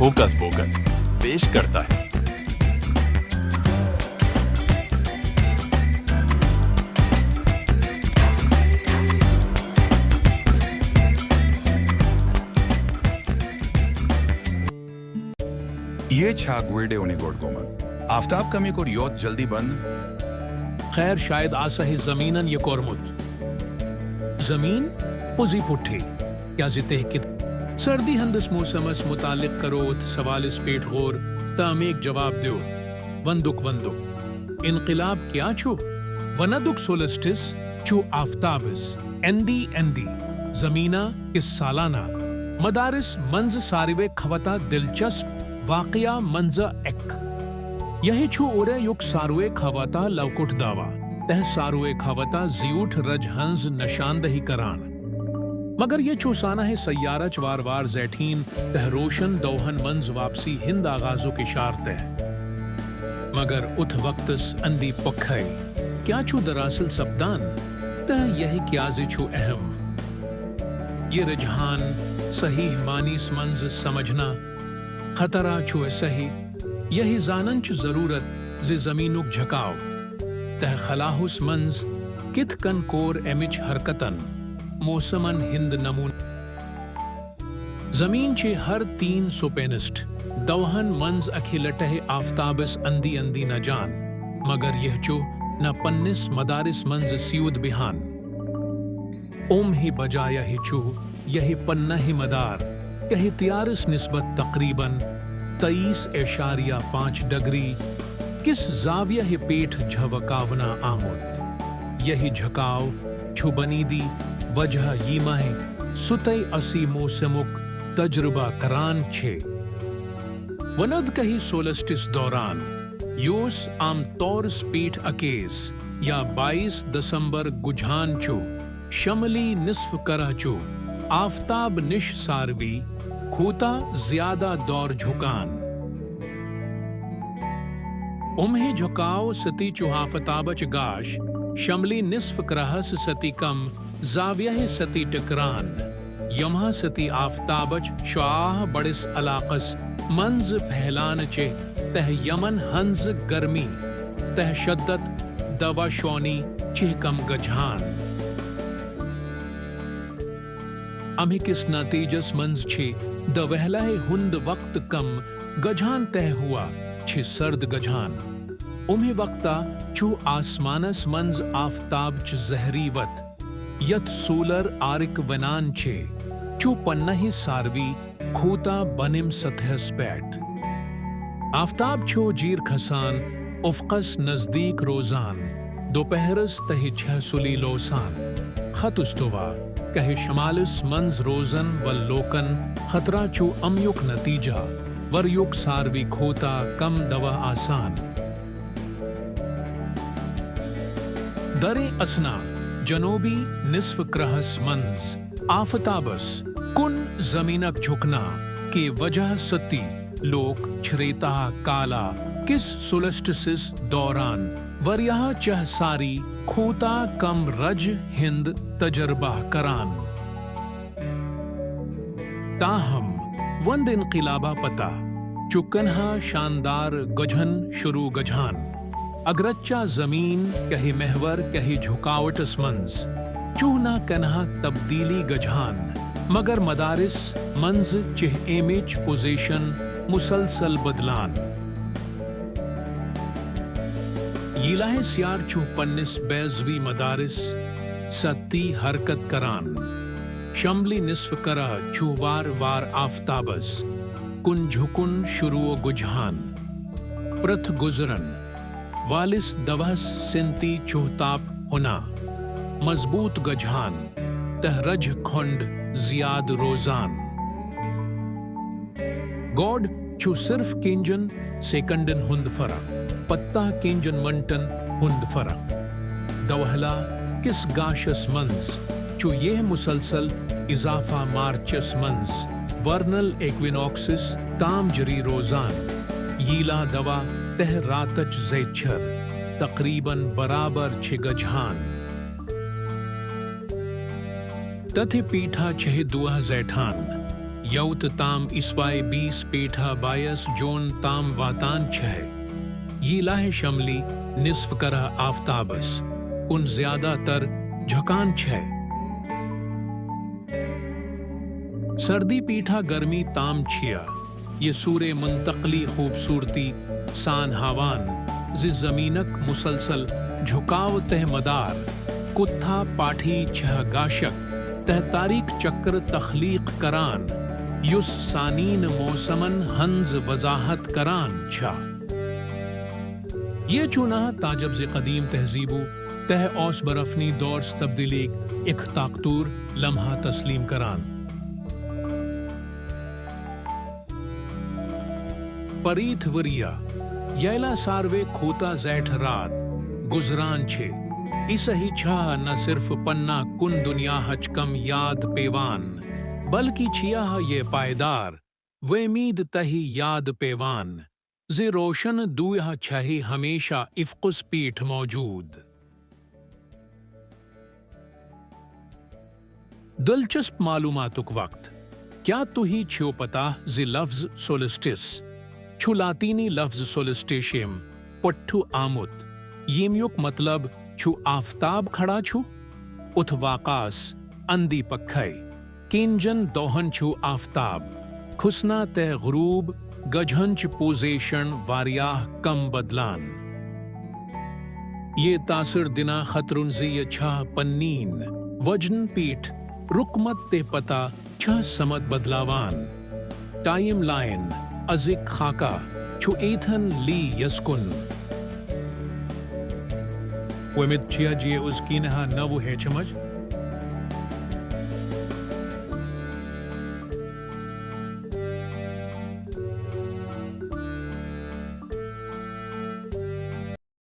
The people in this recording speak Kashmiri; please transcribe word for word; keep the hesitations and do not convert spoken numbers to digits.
ہوکس پوکس پیش کرتا ہے۔ یہ چھا گویڈے اونی گوڈ گومت؟ آفتاب کمی کور یوت جلدی بند؟ خیر، شاید آسہ ہے زمینن یہ کورمت۔ زمین؟ پوزی پٹھی۔ کیا زی تحقیق؟ سردی ہندس موسمس متعلق کرو اتھ سوالس پیٹھ غور تہ امیک جواب دیو۔ وندک وندک۔ انقلاب کیا چھو؟ وندک سولسٹس چھو آفتابس اندی اندی زمینہ کس سالانہ مدارس منز ساروے کھوتہ دلچسپ واقعہ منز اک۔ یہی چھو اورے یوک ساروے کھوتہ لوکٹ دعویٰ تہ ساروے کھوتہ زیوٹھ رج ہنز نشاندہی کران۔ مگر یہ چھو سانہ سیارچ وار وار زیٹھین تہ روشن دوہن منز واپسی ہند آغازک اشار تہ۔ مگر اتھ وقتس اندی پکھے کیا چھو دراصل سپدان؟ تہ یہ کیازِ چھو اہم؟ یہ رجحان صحیح معنیس منز سمجھنا خطرہ چھو صحیح۔ یہی زانن چھ ضرورت زِ زمینک جھکاو تہ خلاہس منز کتھ کن کور امچ حرکتن موسمن ہند نمون۔ زمین چھ ہر تین سوپینسٹ دوہن منز اکھہ لٹہ آفتابس اندی اندی نجان، مگر یہ چھ نہ پننس مدارس منز سیود بیہان۔ اوم ہی بجایہ ہی چھ یہ پنہ ہی مدار کہہ تیارس نسبت تقریباً تئیس اعشاریہ پانچ ڈگری کس زاویہ ہی پیٹھ جھوکاونہ آمت۔ یہی جھکاو چھ بنیدی وجہ ییمہ ستے اسی موسمک تجربہ کران چھ۔ وند کہی سولسٹس دوران یوس عام طورس پیٹھ اکیس یا بائیس دسمبر گجھان چھ، شملی نصف کرہ چھ آفتاب نش ساروی کھوتہ زیادہ دور جھکان۔ امہ جھکاو ستی چھ آفتابچ گاش شملی نصف کرہس ستی کم زاویہ ستی ٹکران، یمہ ستی آفتابچ شعاع بڑس علاقس منز پھیلان چھ تہ یمن ہنز گرمی تہ شدت دوہ شونی چھ کم گجھان۔ امہ کس نتیجس منز چھ دوہلہ ہند وقت کم گجھان تہ ہوا چھ سرد گجھان۔ امہ وقتہ چھ آسمانس منز آفتابچ زہری وت یتھ سولر آرک ونان چھ، چھ پنہ ساروی کھوتہ بنم سطحس پیٹھ۔ آفتاب چھ جیر کھسان، افقس نزدیک روزان، دوپہرس تہ چھہ سلی لوسان۔ خط استوا کہہ شمالس منز روزن ول لوکن خطرہ چھ امیک نتیجہ، وریک ساروی کھوتہ کم دوہ آسان۔ دریں اسنا جنوبی نصف کرہس منز آفتابس کن زمینک جھکنا کہ وجہ ستی لوک چھریتہ کالا کس سولسٹسس دوران وریاہ چہ ساری کھوتہ کم رج ہند تجربہ کران۔ تاہم، وند انقلابہ پتہ چھ کنہا شاندار گجھن شروع گجھان۔ اگرچہ زمین کہہ محور کہہ جھکاوٹس منز چھ نہ کنہا تبدیلی گجھان، مگر مدارس منز چھ ایمچ پوزیشن مسلسل بدلان۔ ییلہ سیار چھ پننس بیضوی مدارس ستی حرکت کران، شملی نصف کرہ چھ وار وار آفتابس کن جھکن شروع گجھان۔ پرتھ گزرن والس دوہس سنتی چھ تاپ ہنا مضبوط گجھان تہ رج کھنڈ زیاد روزان۔ گوڈ چھ صرف کینجن سیکنڈن ہند فرق، پتہ کینجن منٹن ہند فرق۔ دوہلا کس گاشس منز چھ یہ مسلسل اضافہ مارچس منز ورنل ایکوینوکسس تام جری روزان۔ ییلا دوا تہ راتچ زیچھر تقریباً برابر چھ گجھان۔ تتھے پیٹھا چھہ دوہ زیٹھان۔ یوت تام اسوائے بیس پیٹھا بایس جون تام واتان چھے۔ یہ لاہ شملی نصف کرہ آفتابس کن زیادہ تر جھکان چھے۔ سردی پیٹھا گرمی تام چھیا۔ یہ سورے منتقلی خوبصورتی سان ہاوان زِ زمینک مسلسل جھکاو تہ مدار کتھا پاٹھی چھہ گاشک تہ تاریک چکر تخلیق کران، یس سانین موسمن ہنز وضاحت کران چھا۔ یہ چونہ تعجب زِ قدیم تہذیبو تہ اوس برفنی دورس تبدیلیک اکھ طاقتور لمحہ تسلیم کران۔ پریت وریا، ییلا ساروے کھوتا زیٹھ رات گزران چھے، اسہی چھا نہ صرف پننا کن دنیا ہچ کم یاد پیوان، بلکہ چھیا یہ پائیدار ویمید تہی یاد پیوان زِ روشن دویہ چھہی ہمیشہ افقس پیٹھ موجود۔ دلچسپ معلوماتک وقت۔ کیا تہی چھو پتہ زِ لفظ سولسٹس چھو لاطینی لفظ سولسٹیشیم پٹھو آمت، یمیک مطلب چھو آفتاب کھڑا چھو؟ اتھ واقعس اندی پکھے کینجن دوہن چھو آفتاب کھسنا تہ غروب گجھنچ پوزیشن واریاہ کم بدلان۔ یہ تاثر دنا خطرن زی یہ چھا پنین وجن پیٹھ رکمت تہ پتہ چھا سمت بدلاوان۔ ٹائم لائن ازک خاکہ چھو ایتھن لی یسکن۔ ومید چھیا جی اس کینہا نو ہیچھمج۔